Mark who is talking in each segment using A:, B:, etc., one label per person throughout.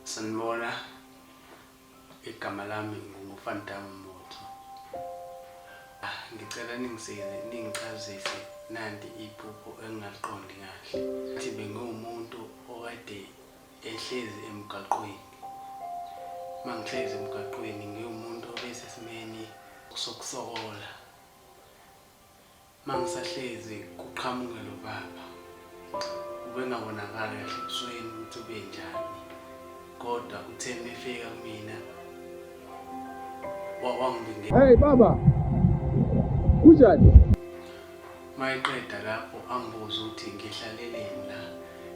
A: Sanibona, igama lami nginguFan Dam Mbotho. Ah, ngicela ningisize ningichazise nanti iphupho engingaliqondi kahle. Thi bengiwumuntu okade ehlezi emgaqweni. Uma ngihlezi emgaqweni ngiwumuntu obesesimeni sokusokola. Mangisahlezi kuqhamuke lo baba. Ubengabonakali kahle ebusweni ukuthi ubenjani. Kodwa uthe mefika kumina wangibingelela.
B: Hey baba. Kunjani?
A: Mayeqeda lapho angibuze ukuthi ngihlaleleni la.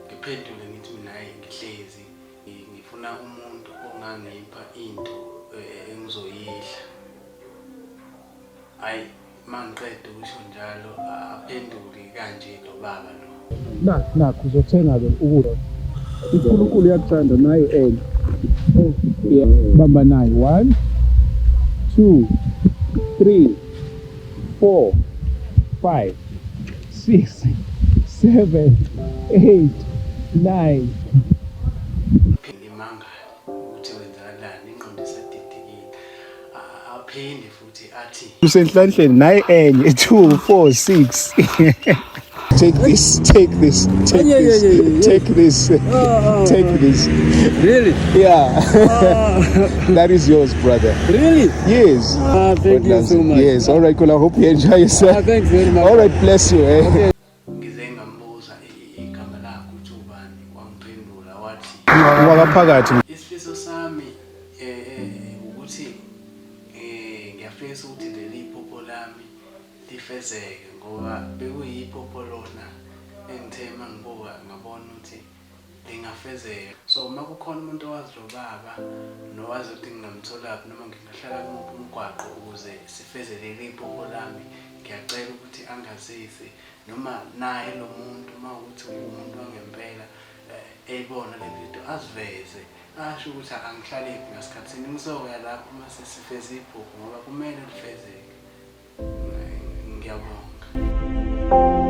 A: Ngiphendule ngithi mina hayi ngihlezi ngifuna umuntu ongangipha into eh, engizoyidla. Ayi mangiqeda ukusho njalo aphenduke kanje lo baba lo.
B: Nakhu nakhu uzothenga ke ukudla. UNkulunkulu uyakuthanda nayo enye. Yeah. Bamba nayo 1 2 3 4 5 6 7 8 9.
A: Ngimangale ukuthi kwenzakalani ingqondo isadidekile. Aphinde futhi athi
B: Usenhlanhleni nayi enye 2 4 6. Take this, take this, take this, take this, take this.
C: Really?
B: Yeah. That is yours, brother.
C: Really?
B: Yes.
C: Ah, thank
B: God
C: you
B: loves
C: so much.
B: Yes. All right, cool. I hope you enjoy yourself.
C: Ah, thanks very much.
B: All right, bless you. Eh?
C: Okay.
A: Ngize ngambuza igama lakhe ukuthi ubani wangiphendula wathi
B: Wakaphakathi.
A: Isifiso sami eh, eh ukuthi eh ngiyafisa ukuthi leli phupho lami lifezeke ngoba bekuyiphupho lona engithe mangibuka ngabona ukuthi lingafezeka. So uma kukhona umuntu owazi lo baba nowazi ukuthi ngingamtholaphi noma ngingahlala kumuphi umgwaqo ukuze sifeze leli phupho lami, ngiyacela ukuthi angazise noma naye lo muntu uma ukuthi uwumuntu wangempela eh, eyibona le video aziveze asho ukuthi angihlaliphi ngasikhathini ngizoya lapho uma sesifeze iphupho ngoba kumele lifezeke. Ngiyabonga.